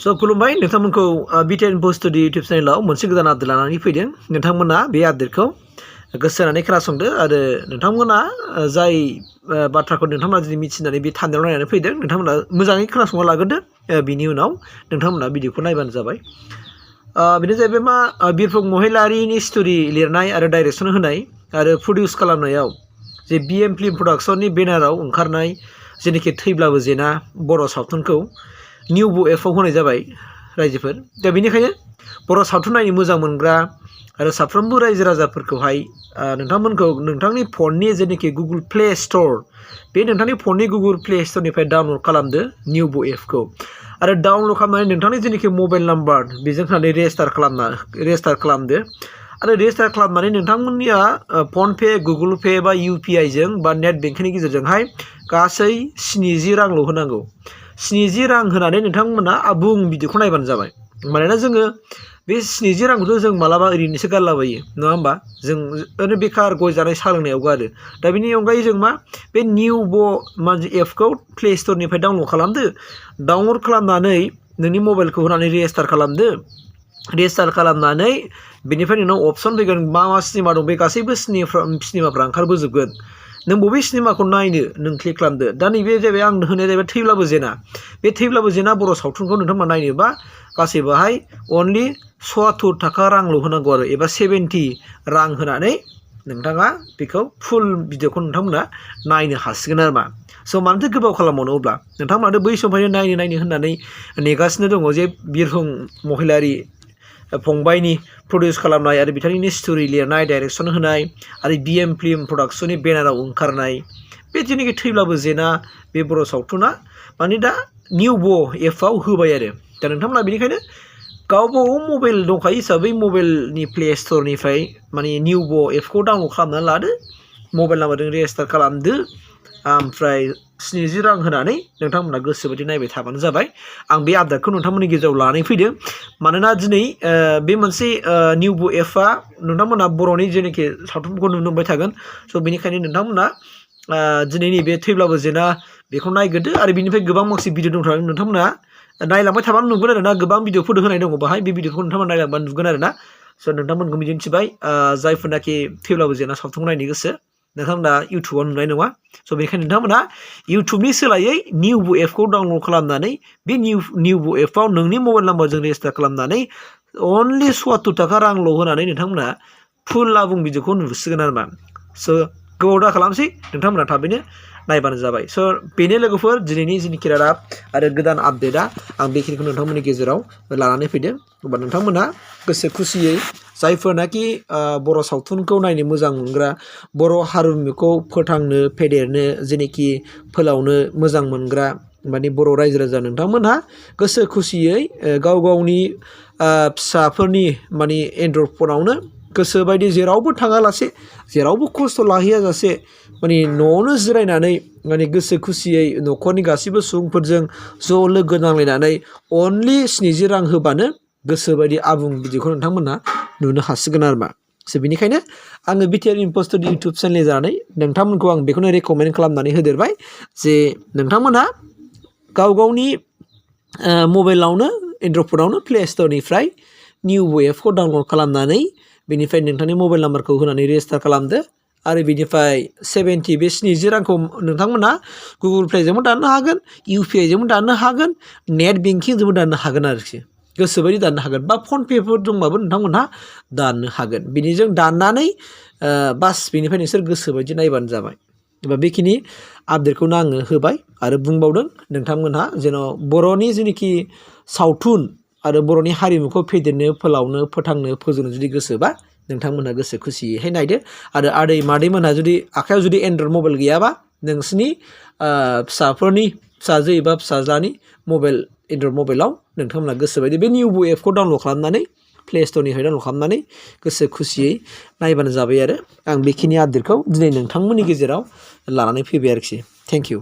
So खुलुमबाय नोंथांमोनखौ बिटिएन पोस्टडि YouTube चेनेलाव मोनसे गोदान आपडेट लानानै फैदों नोंथांमोना बे आपडेटखौ गोसो होनानै खोनासंदो आरो नोंथांमोना जाय बाथ्राखौ नोंथांमोना जुदि मिथिनानै बे थान्दायाव नायनानै फैदों नोंथांमोना मोजाङै खोनासंना लाग्रोदो बिनि उनाव नोंथांमोना भिडिअखौ नायबानो जाबाय बेनो जाहैबाय मा बिरफुं महिलारिनि स्ट'रि लिरनाय आरो डाइरेक्सन होनाय आरो प्रडिउस खालामनायाव जे बिएम फिल्म प्रडाक्शननि बेनाराव ओंखारनाय जेनाखि थैब्लाबो जेना बर' सावथुनखौ NEWBo एपआव होनाय जाबाय रायजोफोर दा बेनिखायनो बर' सावथुन नायनो मोजां मोनग्रा आरो साफ्रोमबो रायजो राजाफोरखौहाय नोंथांमोनखौ नोंथांनि फननि जेनाखि गुगल प्ले स्ट'र बे नोंथांनि फननि गुगल प्ले स्ट'रनिफ्राय डाउनल'ड खालामदो NEWBo एपखौ आरो डाउनल'ड खालामनानै नोंथांनि जेनाखि मबाइल नाम्बार बेजों होनानै रेजिस्टार खालामदो आरो रेजिस्टार खालामनानै नोंथांमोननिया फनपे गुगल पे बा UPI जों बा नेट बेंकिंनि गेजेरजोंहाय गासै 70 रांल' होनांगौ 70 रां होनानै नोंथांमोना आबुं भिडिअखौ नायबानो जाबाय मानोना जोङो बे 70 रांखौथ' जों मालाबा ओरैनोसो गारलाबायो नङा होमबा जों ओरैनो बेकार गय जानाय साहा लोंनायाव गारो दा बेनि अनगायै जों मा बे NEWBo एपखौ प्ले स्ट'रनिफ्राय डाउनल'ड खालामदो डाउनल'ड खालामनानै नोंनि मबाइलखौ होनानै रेजिस्टार खालामदो रेजिस्टार खालामनानै बेनिफ्राय नोंनाव अपसन फैगोन मा सिनेमा दं बे गासैबो सिनेमाफ्रा ओंखारबोजोबगोन नों बबे सिनेमाखौ नायनो नों क्लिक खालामदो दा नैबे जाहैबाय आं होनाया जाहैबाय थैब्लाबो जेना बे थैब्लाबो जेना बर' सावथुनखौ नोंथांमोना नायनोबा गासैबोहाय अनलि 74 थाखा रांल' होनांगौ आरो एबा 70 रां होनानै नोंथाङा बेखौ फुल भिडिअखौ नोंथांमोना नायनो हासिगोन आरो मा स' मानोथो गोबाव खालामबावनो अब्ला नोंथांमोनाथ' बै समनिफ्रायनो नायनो होननानै नेगासिनो दङ जे बिरफुं महिलारि फंबायनि प्रडिउस खालामनाय आरो बिथांनि स्ट'रि लिरनाय डाइरेक्सन होनाय आरो बिएम फिल्म प्रडाक्शननि बेनाराव ओंखारनाय बे जेनाखि थैब्लाबो जेना बे बर' सावथुना माने दा NEWBo एपआव होबाय आरो दा नोंथांमोना बेनिखायनो गावबागाव मबाइल दंखायो हिसाबै मबाइलनि प्ले स्ट'रनिफ्राय माने NEWBo एपखौ डाउनल'ड खालामनानै लादो मबाइल नाम्बारजों रेजिस्टार खालामदो ओमफ्राय 70 रां होनानै नोंथांमोना गोसोबायदि नायबाय थाबानो जाबाय आं बे आपडेटखौ नोंथांमोननि गेजेराव लानानै फैदों मानोना दिनै बे मोनसे NEWBo एपआ नोंथांमोना बर'नि जेनाखि सावथुनफोरखौ नुनो मोनबाय थागोन स' बेनिखायनो नोंथांमोना दिनैनि बे थैब्लाबो जेना बेखौ नायग्रोदो आरो बेनिफ्राय गोबां माखासे भिडिअ दंथारो नोंथांमोना नायलांबाय थाबानो नुगोन आरो ना गोबां भिडिअफोर होनाय दङ बाहाय बे भिडिअखौ नोंथांमोना नायलांबानो नुगोन आरो ना स' नोंथांमोनखौ मिजिंथिबाय जायफोरनाखि थैब्लाबो जेना सावथुनखौ नायनो गोसो नोंथांमोना इउटुबाव नुनाय नङा स' बेनिखायनो नोंथांमोना इउटुबनि सोलायै NEWBo एपखौ डाउनल'ड खालामनानै बे NEWBo एपआव नोंनि मबाइल नाम्बारजों रेजिस्टार खालामनानै अनलि 74 थाखा रांल' होनानै नोंथांमोना फुल आबुं भिडिअखौ नुसिगोन आरो मा स' गोबाव दा खालामसै नोंथांमोना थाबैनो नायबानो जाबाय स' बेनो लोगोफोर दिनैनि जेनाखि रादाब आरो गोदान आपडेटआ आं बेखिनिखौ नोंथांमोननि गेजेराव लानानै फैदों होमबा नोंथांमोना गोसो खुसियै जायफोरनाखि बर' सावथुनखौ नायनो मोजां मोनग्रा बर' हारिमुखौ फोथांनो फेदेरनो जेनाखि फोलावनो मोजां मोनग्रा माने बर' रायजो राजा नोंथांमोनहा गोसो खुसियै गाव गावनि फिसाफोरनि माने एन्ड्रइड फनावनो गोसोबायदि जेरावबो थाङालासे जेरावबो खस्थ' लाहैयाजासे माने न'आवनो जिरायनानै माने गोसो खुसियै न'खरनि गासैबो सुबुंफोरजों ज' लोगो नांलायनानै अनलि 70 रां होबानो गोसोबायदि आबुं भिडिअखौ नोंथांमोनहा नुनो हासिगोन आरो मा स' बेनिखायनो आङो बिटिएन पोस्टडि इउटुब चेनेल जानानै नोंथांमोनखौ आं बेखौनो रेकमेन्ड खालामनानै होदेरबाय जे नोंथांमोनहा गाव गावनि मबाइलावनो एन्ड्रइड फनावनो प्ले स्ट'रनिफ्राय NEWBo एपखौ डाउनल'ड खालामनानै बेनिफ्राय नोंथांनि मबाइल नाम्बारखौ होनानै रेजिस्टार खालामदो आरो बेनिफ्राय 70 बे 70 रांखौ नोंथांमोना गुगल पेजोंबो दाननो हागोन UPI जोंबो दाननो हागोन नेट बेंकिंजोंबो दाननो हागोन आरोखि गोसोबायदि दाननो हागोन बा फनपेफोर दंबाबो नोंथांमोनहा दाननो हागोन बिनिजों दाननानै बास बेनिफ्राय नोंसोर गोसोबायदि नायबानो जाबाय एबा बेखिनि आपडेटखौनो आङो होबाय आरो बुंबावदों नोंथांमोनहा जेन' बर'नि जेनाखि सावथुन आरो बर'नि हारिमुखौ फेदेरनो फोलावनो फोथांनो फोजौनो जुदि गोसोबा नोंथांमोनहा गोसो खुसियैहाय नायदो आरो आदै मादैमोनहा जुदि आखायाव जुदि एन्ड्रइड मबाइल गैयाबा नोंसिनि फिसाफोरनि फिसाजो एबा फिसाज्लानि मबाइल एन्ड्रइड मबाइलाव नोंथांमोनहा गोसोबायदि बे NEWBo एपखौ डाउनल'ड खालामनानै प्ले स्ट'रनिफ्राय डाउनल'ड खालामनानै गोसो खुसियै नायबानो जाबाय आरो आं बेखिनि आपडेटखौ दिनै नोंथांमोननि गेजेराव लानानै फैबाय आरोखि थेंक इउ